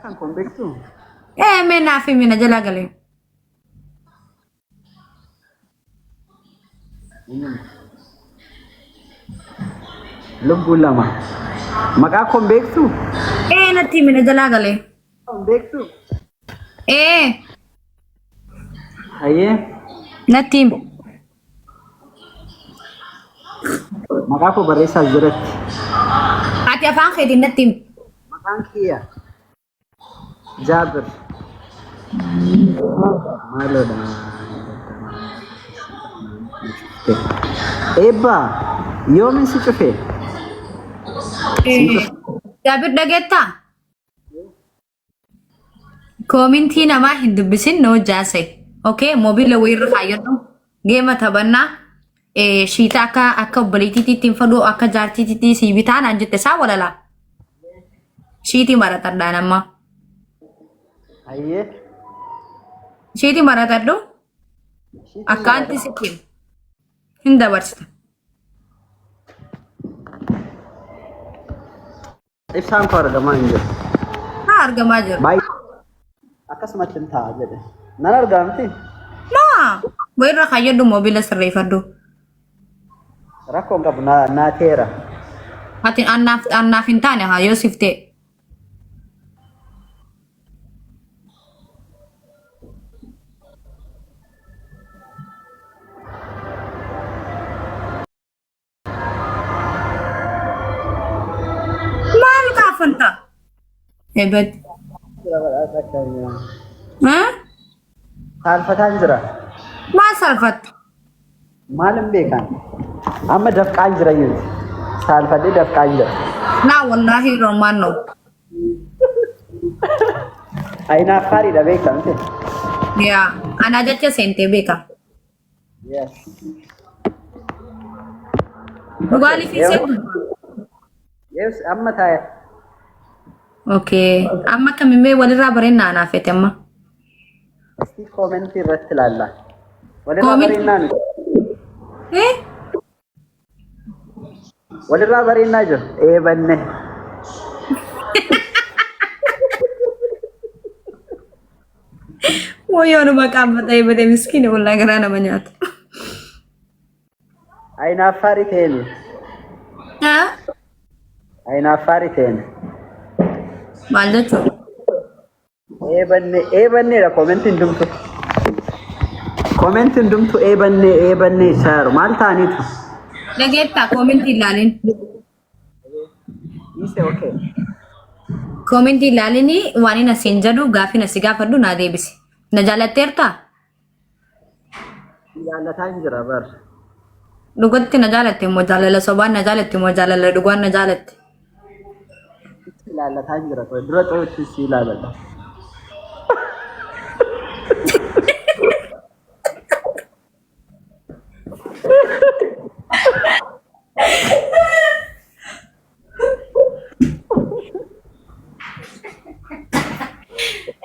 Kan kun beektu? Ee mee naaf himi na jalaa galee. Lubbuu lama. Maqaa koon beektu? Ee natti himi na jalaa galee. Koon beektu? Ee Hayyee. natti himi. Maqaa koo barreessaa jiratti. Ati afaan keetiin natti himi. Maqaan kiyya Jaabir. Maaloodha. Eebbaa yoomin si cufe? Jaabir dhageettaa? Koomintii namaa hin dubbisin noo jaase. Okay, mobiila wayirra kaayyadhu. Geema taphannaa. Shiita akka akka obboleettiitti hin fadhu akka jaartiitti sii bitaa naan jette isaa walalaa. Shiitii maratadhaan amma. Hayyee. Shiitii maratadhu akka anti sitti himu. Hin dabarsita. Ibsaan koo argamaa hin jiru. Haa argamaa jiru. Baay'ee akkasumatti hin ta'a jedhe. Nan argaa miti. Maa wayirra kaayyadhu mobiila sirreeffadhu. Rakkoo hin qabu naa teera. Ati annaaf annaaf hin taane haa yoo siif ta'e. Maal kaafanta? Ebed. Ha? Saalfataan jira. Maal saalfatta? Maal hin beekan? Amma dafqaan jira yuuti. Saalfadhee dafqaan jira. Naa wallaahi romaan no. Ayina affaariidha beekta miti? Yaa anaa jecha seentee beeka. Yes. Dhugaanii fi seentu. Yes, amma taa'e. Okay. Amma kamimee walirraa bareennaa anaaf fete amma. Isti koomentii irratti ilaalla. Walirraa Koomentii- bareennaa miti. Eh? Walirraa bareennaa jiru. Eebanne. Wayyoo nama qaamata eebade miskiina wallaa garaa nama nyaata. Ayina affaarii teeni. Haa? Ayina affaarii teeni. Maal jechuudha? Eebanne eebanneedha koomentiin hundumtu. Koomentiin hundumtu eebanne eebanne jechaa jiru. Maal ta'aniitu? Dhageettaa koomentii ilaalin. Dhiise okay. Koomentii ilaalini waan inni asiin jedhu gaafii asi gaafadhu naa deebisi. Na jaalatteertaa? Jaallataa hin jira bar. Dhugatti na jaalatte immoo jaalala sobaan na jaalatte immoo jaalala dhugaan na jaalatte. Ilaallataa hin jira. Dura xootti si ilaaladha.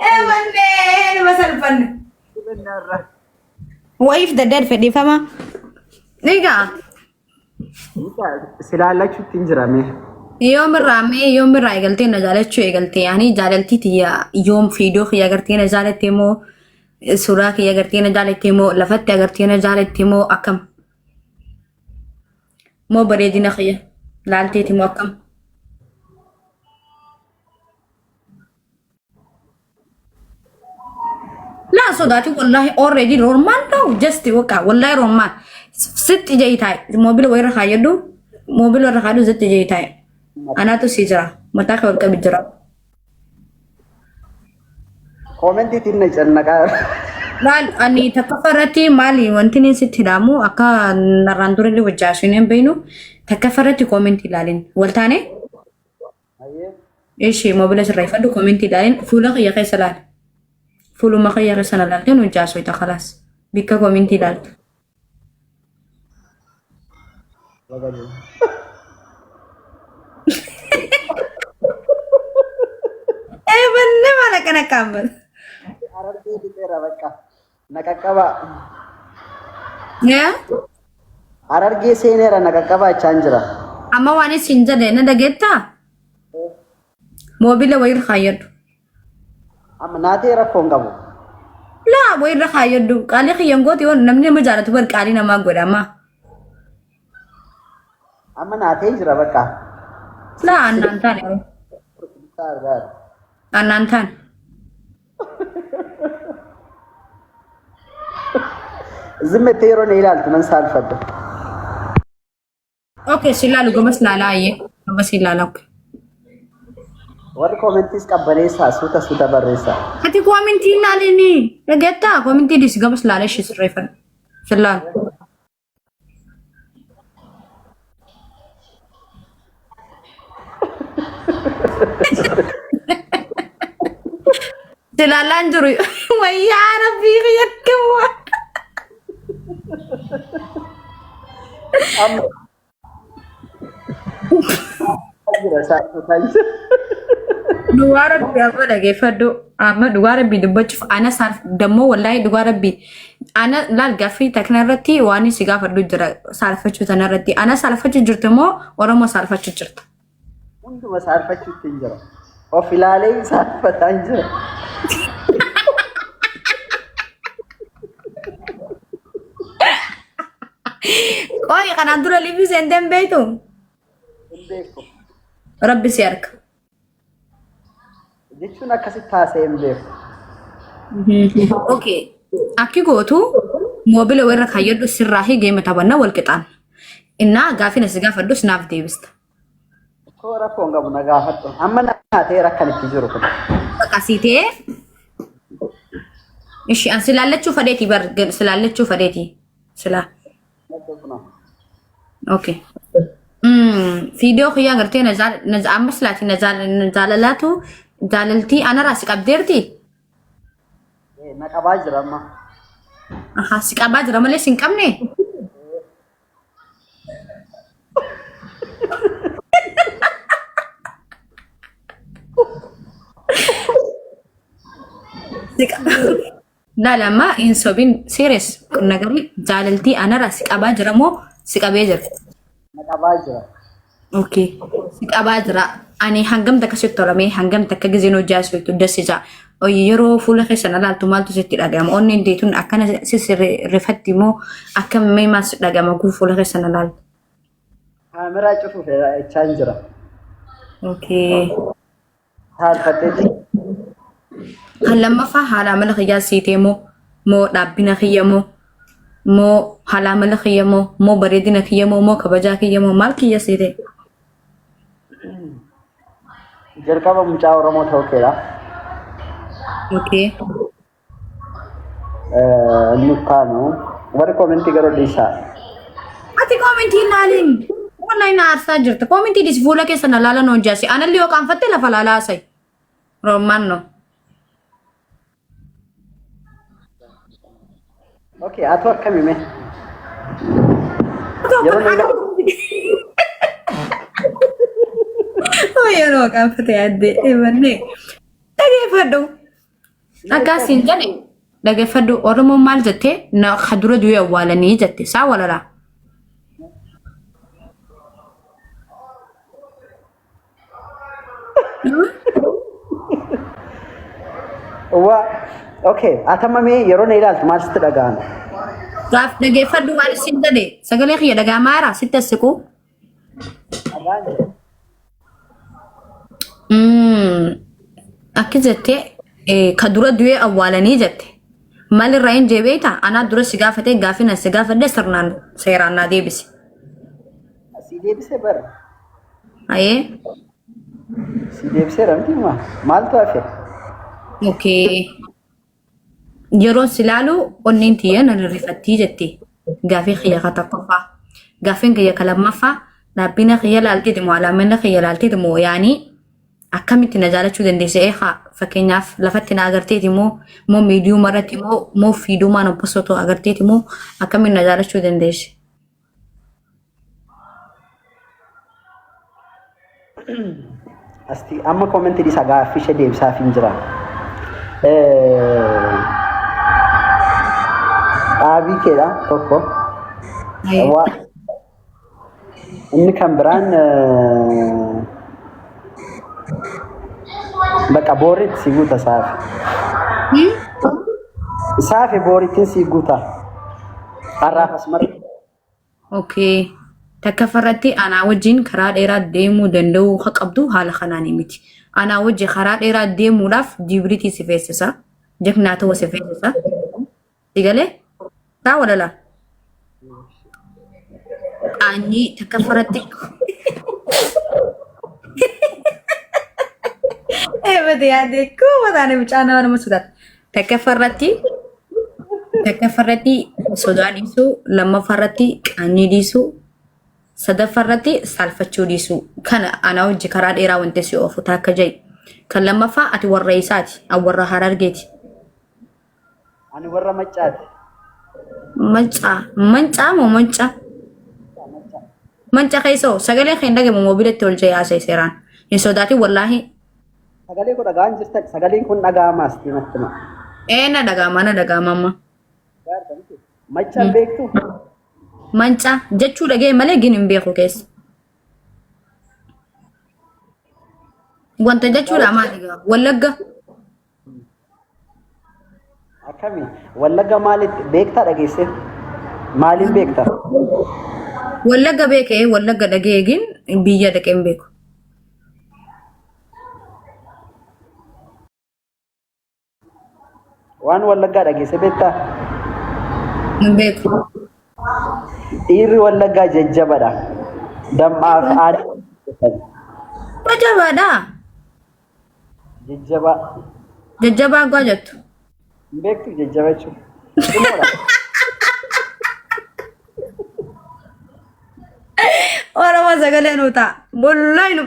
Eemallee nama salphanne. Wayiif daddeed fedhiifama. Egaa Si ilaallachuutti hin jira mee. yoomirraa mee yoomirraa eegaltee na jaalachuu eegaltee ani jaalaltii tiyya yoom fiidoo kiyya agartee na jaalatte moo suuraa kiyya agartee na jaalatte moo lafatti agartee na jaalatte moo akkam moo bareedina kiyya laalteeti moo akkam. Laa sodaati wallahi already normal ta'u just waqa wallahi normal sitti jee taa'e moobila wayirra kaayyadhu moobila irra kaadhu sitti jee taa'e anaatu si jira mataa kee ol qabi jira. Koomentiitiin na cannaqaa. Laal ani takkaffaa irratti maali wanti inni sitti hidhamu akka narraan durallee wajjin hin beeknu takkaffaa irratti koomentii ilaalin wal taane Hayyee. Ishi moobila sirreeffadhu koomentii ilaalin fuula kiyya keessa laal. Fuuluma kiyya keessa na laaltee nu jaasoyta kalaas. Bikka koomentii ilaaltu. Baga jiru. Eebanne maal akkana kaambata. Arargee lixeera bakka. Na qaqqabaa. Yaa? Harargee seeneera na qaqqabaa jechaan jira. Amma waan isin jedhe na dhageettaa? Moobila wayirra kaayyadhu. Amma naatee rakkoo hin qabu. Laa wayirra kaayyadhu. Qaalii kiyyan gooti yoo namni nama jaalatu bar qaalii namaa godha amma. Amma naatee jira bakka. Laa annaan taane. Annaan taane. Zimmettee yeroo na ilaaltu nan saalfadha. Okay, si ilaalu gamas ilaalaa ayyee. Gamas ilaala okay. Warri koomentiis qabbaneessaa suuta suuta barreessaa. Ati koomentii ilaalini. Dhageettaa koomentii dhiisi gamas ilaala ishee sirreeffadhu. Si ilaalu. Si ilaalaan jiru. Wayyaa rabbii kiyya akkam. Amma jira saalfataa jira. Dhugaa rabbii amma dhageeffadhu. Amma dhugaa rabbii dubbachuuf ana saaf dammoo wallaahi dhugaa rabbii ana laal gaaffii takna irratti waan si gaafadhu jira saalfachuu tana irratti ana saalfachuu jirtu immoo Oromoo saalfachuu jirta. Hunduma saalfachuutti hin jira. Of ilaalee saalfataa hin jira. Qoy kanaan dura liivii seenteen beektu Hin beeku. Rabbi si harka. Jechuun akkasitti haasa'ee hin beeku. Okay. Akki gootu moobila warra kaayyadhu sirraa fi geema taphanna wal qixaan. Innaa gaafii na si gaafadhus naaf deebista. Koo rakkoo hin qabu na gaafadhu. Amma naa ta'eera akkan itti jiru kun. Akkasii ta'ee ishi an silaallachuu fadheeti bar silaallachuu fadheeti silaa. Okay. Viidiyoo kiyyaa gartee na amma silaati na jaalalaatu jaalaltii anarraa si qabdeerti. Na qabaa jira amma. Aha si qabaa jira malee si hin qabne. Laala amma hin sobin serious nagari jaalaltii anarraa si qabaa jira moo si qabee jira? Na qabaa jira. Okay. Si qabaa jira. Ani hangam takka sitti tolamee hangam takka gizeen hojii asirratti dassisa. Yeroo fuula keessa na laaltu maaltu sitti dhaga'ama? Onneen deetuun akkana si rifatti moo akka mee maal sitti dhaga'ama guu fuula keessa na laaltu? Kaameraa cufuuf jechaa hin jira. Okay. Saalfadhee jira. Kan lammaffaa haala amala kiyyaa siitee moo moo dhaabbina kiyya moo moo haala amala kiyya moo moo bareedina kiyya moo moo kabajaa kiyya moo maal kiyya siitee? Jalqaba mucaa Oromoo ta'uu keedha. Okay. Inni itti aanu warri koomentii garuu dhiisaa. Ati koomentii ilaaliin. Wallahi na aarsaa jirta. Koomentii dhis fuula keessa na laalan hojjaasi. Analli yoo qaanfatte lafa laalaa haasa'e. Roommaan no. Okay, atu akkami mee? Yeroo na ilaalu Yeroo qaanfatte yaaddee mannee. Dhageeffadhu. Akkas hin jedhe dhageeffadhu Oromoon maal jettee na dura du'e awwaalanii jette saa walalaa. Waa okay, atamma mee yeroo na ilaaltu maal sitti dhaga'ama? Gaaf dhageeffadhu maal isin jedhe sagalee kiyya dhaga'amaa jira sitti as siqu. Dhagaan jira. Akki jettee ka dura du'e awwaalanii jette. Maal irraa hin jee beektaa? Anaa dura si gaafate gaafii na si gaafadhe sirnaan seeraan naa deebise. Si deebisee bara. Ayee. Si deebiseera miti maa? Maaltu hafe? Okay. Yeroon si ilaalu onneen tiyya na ririfattii jette. Gaafii kiyya ka tokkoffaa. Gaafiin kiyya ka lammaffaa dhaabbina kiyya laalteeti moo alaamina kiyya laalteeti moo yaanii akkamitti na jaalachuu dandeesse eegaa fakkeenyaaf lafatti na agarteeti moo moo miidiyuma irratti moo moo fiidumaan obbosoto agarteeti moo akkamitti na jaalachuu dandeesse? Asti amma koomentii dhiisaa gaaffii ishee deebisaaf hin jira. Dhaabii keedha tokko. Inni kan biraan Bakka booritti si guuta saafi. Saafi boorittiin si guuta. Har'aaf asmara. Okay. Takka farratti anaa wajjin karaa dheeraa deemuu danda'uu ka qabdu haala kanaan miti. Anaa wajjin karaa dheeraa deemuudhaaf jibriitii si feessisa. Jeknaa ta'uu si feessisa. Sigalee? Taa walala. Qaanyii takka farratti. Eebate yaadde kuma taane mucaa nama nama sodaata. Takka farratti takka farratti sodaa dhiisuu, lammaffaa irratti qaanyii dhiisuu, sadaffaa irratti saalfachuu dhiisuu. Kana anaa hojii karaa dheeraa wanti si oofu takka ja'i. Kan lammaffaa ati warra isaati, an warra Harargeeti. Ani warra Maccaati. Maccaa, mancaa moo mancaa? Manca keessoo sagalee kan hin dhagamu moobilatti ol ja'ee haasa'e seeraan. Hin sodaatin wallaahi. Sagalee kun dhaga'aan jirtan sagaleen kun dhaga'amaas natti hima. Ee na dhaga'ama na dhaga'ama amma. Maccaan beektu? Mancaa jechuu dhaga'e malee gin hin beeku keessa. Wanta jechuudha maali gaa? Wallagga. Akkami? Wallagga maalitti beektaa dhageesse? Maaliin beekta? Wallagga beekee Wallagga dhaga'e gin biyya dhaqee hin beeku. Waan Wallaggaa dhageesse beektaa? Hin beeku. Dhiirri Wallaggaa jajjabadha. Dammaaf aadaa. Jajjabaadha. Jajjabaa. Jajjabaa gaa jettu. Hin beektu jajjaba jechuun. Cimoodha. Oromoo sagalee nuu ta'a. Wallahi nu.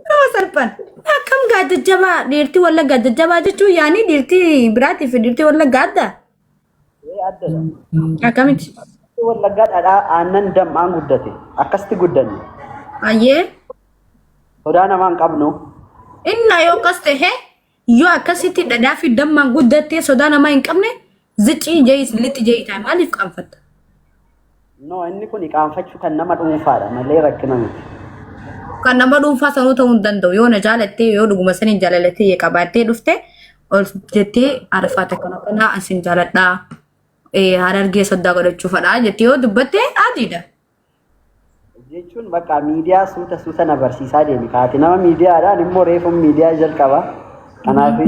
Nama salphan. Akkam gaa jajjabaa dhiirtii Wallaggaa jajjabaa jechuun yaani dhiirtii biraatii fi dhiirtii Wallaggaa adda. Ee addadha. Akkamitti? Wallaggaa dhadhaa aannan dam'aan guddate. Akkasitti guddanne. Ayyee. Sodaa namaa hin qabnu. Inna yoo akkas ta'e yoo akkasitti dhadhaa fi dammaan guddattee sodaa namaa hin qabne ziccii jayis litti jayi ta'a maaliif qaanfatta? No, inni kun qaanfachuu kan nama dhuunfaadha malee rakkina miti. Kan nama dhuunfaa sanuu ta'uu hin danda'u. Yoo na jaalattee yoo dhuguma saniin jaalalattee qabaattee dhufte ol jettee arfaata kana kana asin jaaladhaa Harargee soddaa godhachuu fadhaa jettee yoo dubbatte adiidha. Jechuun bakka miidiyaa suuta suuta na barsiisaa deemi. Kaati nama miidiyaadhaan immoo reefuun miidiyaa jalqaba. Kanaaf